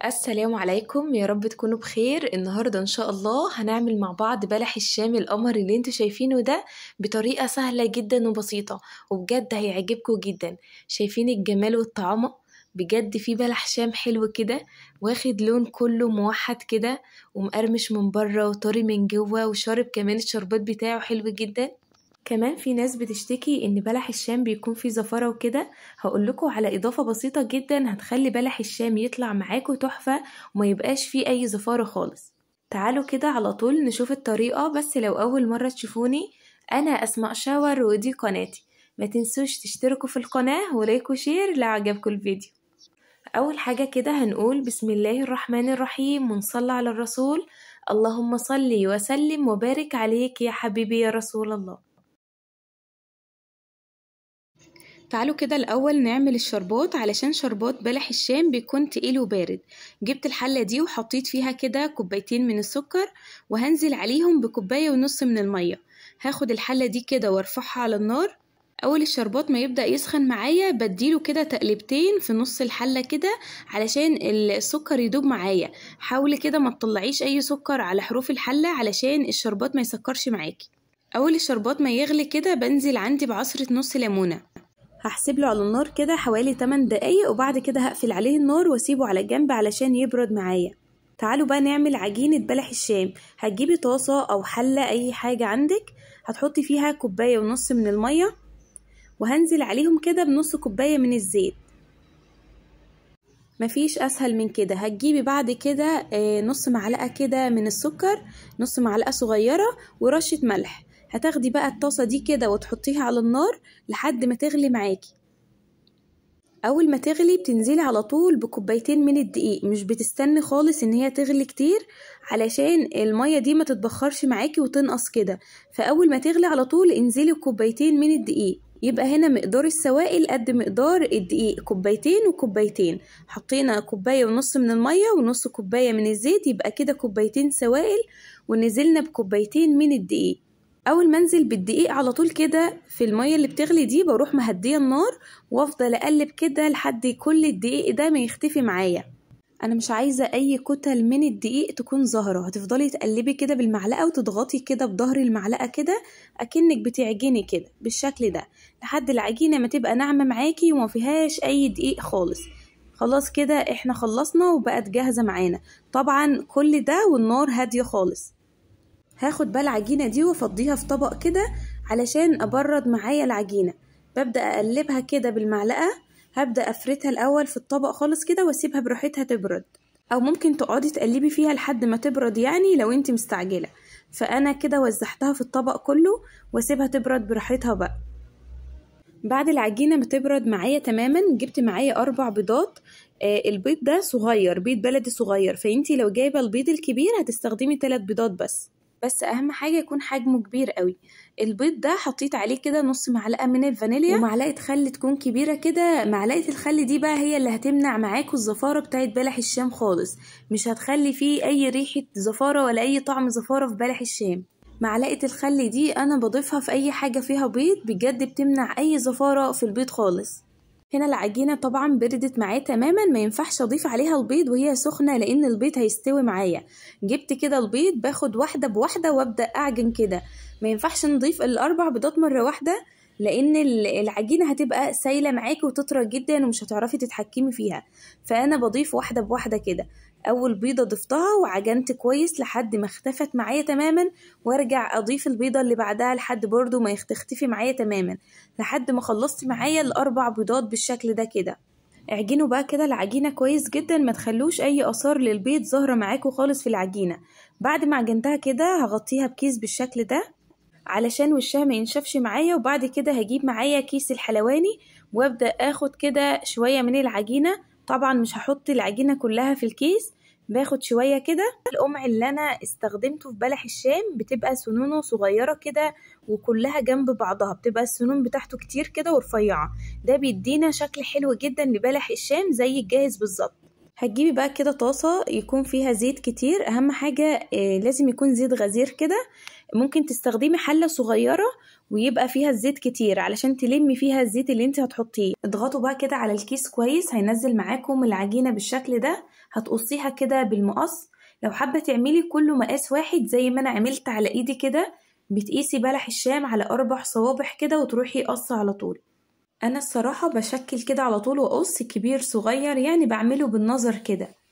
السلام عليكم، يا رب تكونوا بخير. النهاردة ان شاء الله هنعمل مع بعض بلح الشام القمر اللي انتوا شايفينه ده بطريقة سهلة جدا وبسيطة، وبجد هيعجبكم جدا. شايفين الجمال والطعامة؟ بجد في بلح شام حلو كده، واخد لون كله موحد كده، ومقرمش من بره وطري من جوه، وشارب كمان الشربات بتاعه حلو جدا. كمان في ناس بتشتكي ان بلح الشام بيكون فيه زفرة وكده، هقول لكم على اضافة بسيطة جدا هتخلي بلح الشام يطلع معاكم تحفة وما يبقاش فيه اي زفارة خالص. تعالوا كده على طول نشوف الطريقة. بس لو اول مرة تشوفوني، انا اسماء شاور ودي قناتي، ما تنسوش تشتركوا في القناة و like و share لو عجبكم الفيديو. اول حاجة كده هنقول بسم الله الرحمن الرحيم ونصلي على الرسول، اللهم صلي وسلم وبارك عليك يا حبيبي يا رسول الله. تعالوا كده الأول نعمل الشربات، علشان شربات بلح الشام بيكون تقيل وبارد. جبت الحلة دي وحطيت فيها كده كوبايتين من السكر، وهنزل عليهم بكوباية ونص من المية. هاخد الحلة دي كده وارفعها على النار. أول الشربات ما يبدأ يسخن معايا بديله كده تقلبتين في نص الحلة كده علشان السكر يدوب معايا. حاولي كده ما تطلعيش أي سكر على حروف الحلة علشان الشربات ما يسكرش معاكي. أول الشربات ما يغلي كده بنزل عندي بعصرة نص ليمونة. هحسب له على النار كده حوالي 8 دقايق، وبعد كده هقفل عليه النار واسيبه على جنب علشان يبرد معايا. تعالوا بقى نعمل عجينة بلح الشام. هتجيبي طاسة او حلة اي حاجة عندك، هتحطي فيها كوباية ونص من المية، وهنزل عليهم كده بنص كوباية من الزيت. مفيش اسهل من كده. هتجيبي بعد كده نص معلقة كده من السكر، نص معلقة صغيرة، ورشة ملح. هتاخدي بقى الطاسة دي كده وتحطيها على النار لحد ما تغلي معاكي. اول ما تغلي بتنزلي على طول بكوبايتين من الدقيق، مش بتستني خالص ان هي تغلي كتير علشان المية دي ما تتبخرش معاكي وتنقص كده. فاول ما تغلي على طول انزلي بكوبايتين من الدقيق. يبقى هنا مقدار السوائل قد مقدار الدقيق، كوبايتين وكوبايتين. حطينا كوباية ونص من المية ونص كوباية من الزيت، يبقى كده كوبايتين سوائل، ونزلنا بكوبايتين من الدقيق. اول ما انزل بالدقيق على طول كده في المية اللي بتغلي دي بروح مهديه النار وافضل اقلب كده لحد كل الدقيق ده ما يختفي معايا. انا مش عايزه اي كتل من الدقيق تكون ظاهره. هتفضلي تقلبي كده بالمعلقه وتضغطي كده بظهر المعلقة كده اكنك بتعجني كده بالشكل ده لحد العجينة ما تبقى ناعمة معاكي وما فيهاش اي دقيق خالص. خلاص كده احنا خلصنا وبقت جاهزة معانا. طبعا كل ده والنار هادية خالص. هاخد بقى العجينة دي وافضيها في طبق كده علشان ابرد معايا العجينة. ببدأ اقلبها كده بالمعلقة، هبدأ افردها الاول في الطبق خالص كده واسيبها براحتها تبرد، او ممكن تقعدي تقلبي فيها لحد ما تبرد يعني لو انت مستعجلة. فانا كده وزعتها في الطبق كله واسيبها تبرد براحتها بقى. بعد العجينة ما تبرد معايا تماما جبت معايا 4 بيضات. البيض ده صغير، بيض بلدي صغير، فانتي لو جايبة البيض الكبير هتستخدمي 3 بيضات بس اهم حاجة يكون حجمه كبير قوي. البيض ده حطيت عليه كده نص معلقه من الفانيليا ومعلقة خل تكون كبيرة كده. معلقه الخل دي بقى هي اللي هتمنع معاكم الزفاره بتاعت بلح الشام خالص، مش هتخلي فيه اي ريحه زفاره ولا اي طعم زفاره في بلح الشام. معلقه الخل دي انا بضيفها في اي حاجة فيها بيض، بجد بتمنع اي زفاره في البيض خالص. هنا العجينة طبعا بردت معايا تماما، ما ينفعش اضيف عليها البيض وهي سخنة لان البيض هيستوي معايا. جبت كده البيض باخد واحدة بواحدة وابدا اعجن كده. ما ينفعش نضيف ال4 بيضات مرة واحدة لان العجينة هتبقى سايله معاكي وتطرى جدا ومش هتعرفي تتحكمي فيها. فانا بضيف واحدة بواحدة كده. اول بيضة ضفتها وعجنت كويس لحد ما اختفت معايا تماما، وارجع اضيف البيضة اللي بعدها لحد برضو ما تختفي معايا تماما، لحد ما خلصت معايا ال4 بيضات بالشكل ده كده. اعجنوا بقى كده العجينة كويس جدا، ما تخلوش اي اثار للبيض ظاهره معاكم خالص في العجينة. بعد ما عجنتها كده هغطيها بكيس بالشكل ده علشان وشها ما ينشفش معايا. وبعد كده هجيب معايا كيس الحلواني وابدا اخد كده شوية من العجينة. طبعا مش هحط العجينة كلها في الكيس، باخد شوية كده. القمع اللي انا استخدمته في بلح الشام بتبقى سنونه صغيرة كده وكلها جنب بعضها، بتبقى السنون بتاعته كتير كده ورفيعه، ده بيدينا شكل حلو جدا لبلح الشام زي الجاهز بالظبط. هتجيبي بقى كده طاسه يكون فيها زيت كتير، اهم حاجة لازم يكون زيت غزير كده. ممكن تستخدمي حله صغيرة ويبقى فيها الزيت كتير علشان تلمي فيها الزيت اللي انت هتحطيه. اضغطوا بقى كده على الكيس كويس، هينزل معاكم العجينة بالشكل ده. هتقصيها كده بالمقص. لو حابة تعملي كله مقاس واحد زي ما انا عملت على ايدي كده، بتقيسي بلح الشام على 4 صوابع كده وتروحي قص على طول. انا الصراحة بشكل كده على طول واقص كبير صغير، يعني بعمله بالنظر كده.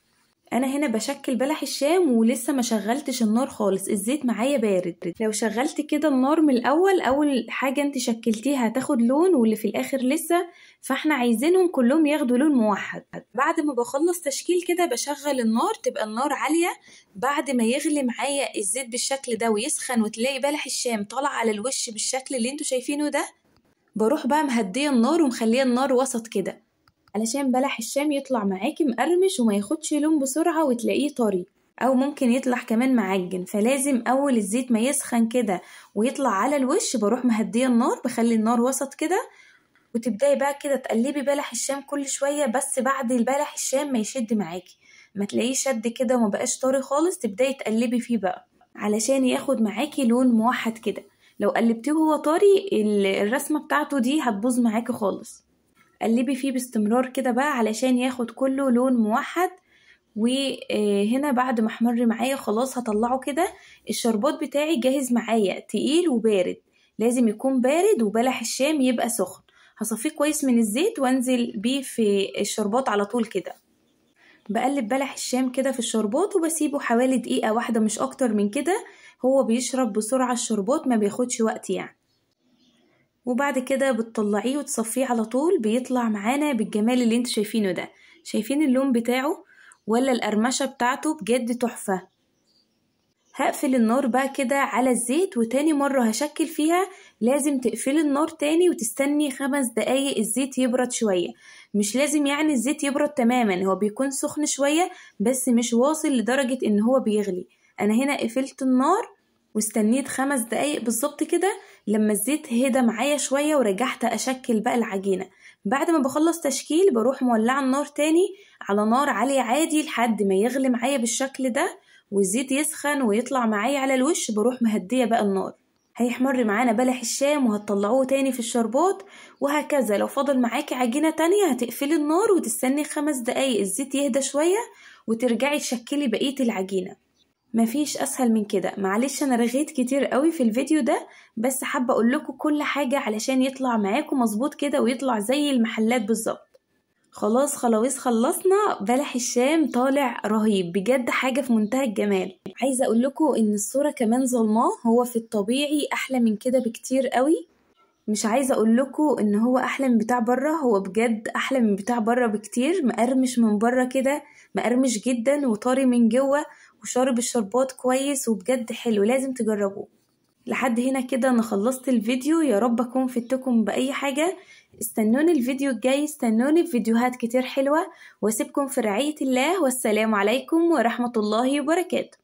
انا هنا بشكل بلح الشام ولسه ما شغلتش النار خالص، الزيت معايا بارد. لو شغلت كده النار من الاول، اول حاجة انت شكلتيها هتاخد لون واللي في الاخر لسه، فاحنا عايزينهم كلهم ياخدوا لون موحد. بعد ما بخلص تشكيل كده بشغل النار، تبقى النار عالية. بعد ما يغلي معايا الزيت بالشكل ده ويسخن وتلاقي بلح الشام طالع على الوش بالشكل اللي انتوا شايفينه ده، بروح بقى مهديه النار ومخليه النار وسط كده علشان بلح الشام يطلع معاكي مقرمش وما ياخدش لون بسرعة وتلاقيه طري، او ممكن يطلع كمان معجن. فلازم اول الزيت ما يسخن كده ويطلع على الوش بروح مهديه النار، بخلي النار وسط كده، وتبداي بقى كده تقلبي بلح الشام كل شوية. بس بعد البلح الشام ما يشد معاكي، ما تلاقيه شد كده وما بقاش طري خالص، تبداي تقلبي فيه بقى علشان ياخد معاكي لون موحد كده. لو قلبتيه وهو طري الرسمة بتاعته دي هتبوظ معاكي خالص. قلبي فيه باستمرار كده بقى علشان ياخد كله لون موحد. وهنا بعد ما احمر معايا خلاص هطلعه كده. الشربات بتاعي جاهز معايا، تقيل وبارد، لازم يكون بارد وبلح الشام يبقى سخن. هصفيه كويس من الزيت وانزل بيه في الشربات على طول كده. بقلب بلح الشام كده في الشربات وبسيبه حوالي دقيقة واحدة مش اكتر من كده، هو بيشرب بسرعة الشربات ما بياخدش وقت يعني. وبعد كده بتطلعيه وتصفية على طول، بيطلع معانا بالجمال اللي انتوا شايفينه ده. شايفين اللون بتاعه ولا القرمشة بتاعته؟ بجد تحفة. هقفل النار بقى كده على الزيت، وتاني مرة هشكل فيها لازم تقفلي النار تاني وتستني 5 دقايق الزيت يبرد شوية. مش لازم يعني الزيت يبرد تماما، هو بيكون سخن شوية بس مش واصل لدرجة ان هو بيغلي. انا هنا قفلت النار واستنيت 5 دقايق بالظبط كده لما الزيت هدى معايا شوية، ورجعت اشكل بقى العجينة. بعد ما بخلص تشكيل بروح مولعة النار تاني على نار عالية عادي لحد ما يغلي معايا بالشكل ده والزيت يسخن ويطلع معايا على الوش، بروح مهدية بقى النار. هيحمر معانا بلح الشام وهتطلعوه تاني في الشربات وهكذا. لو فاضل معاكي عجينة تانية هتقفلي النار وتستني 5 دقايق الزيت يهدى شوية وترجعي تشكلي بقية العجينة. مفيش اسهل من كده. معلش انا رغيت كتير قوي في الفيديو ده، بس حابة اقول لكم كل حاجة علشان يطلع معاكم مظبوط كده ويطلع زي المحلات بالظبط. خلاص خلاص خلصنا، بلح الشام طالع رهيب بجد، حاجة في منتهى الجمال. عايزه اقول لكم ان الصورة كمان ظلماه، هو في الطبيعي احلى من كده بكتير قوي. مش عايزه اقول لكم ان هو احلى من بتاع بره، هو بجد احلى من بتاع بره بكتير. مقرمش من بره كده، مقرمش جدا وطري من جوه وشارب الشربات كويس، وبجد حلو، لازم تجربوه. لحد هنا كده انا خلصت الفيديو، يا رب اكون فدتكم باي حاجة. استنوني الفيديو الجاي، استنوني في فيديوهات كتير حلوة، واسيبكم في رعاية الله، والسلام عليكم ورحمة الله وبركاته.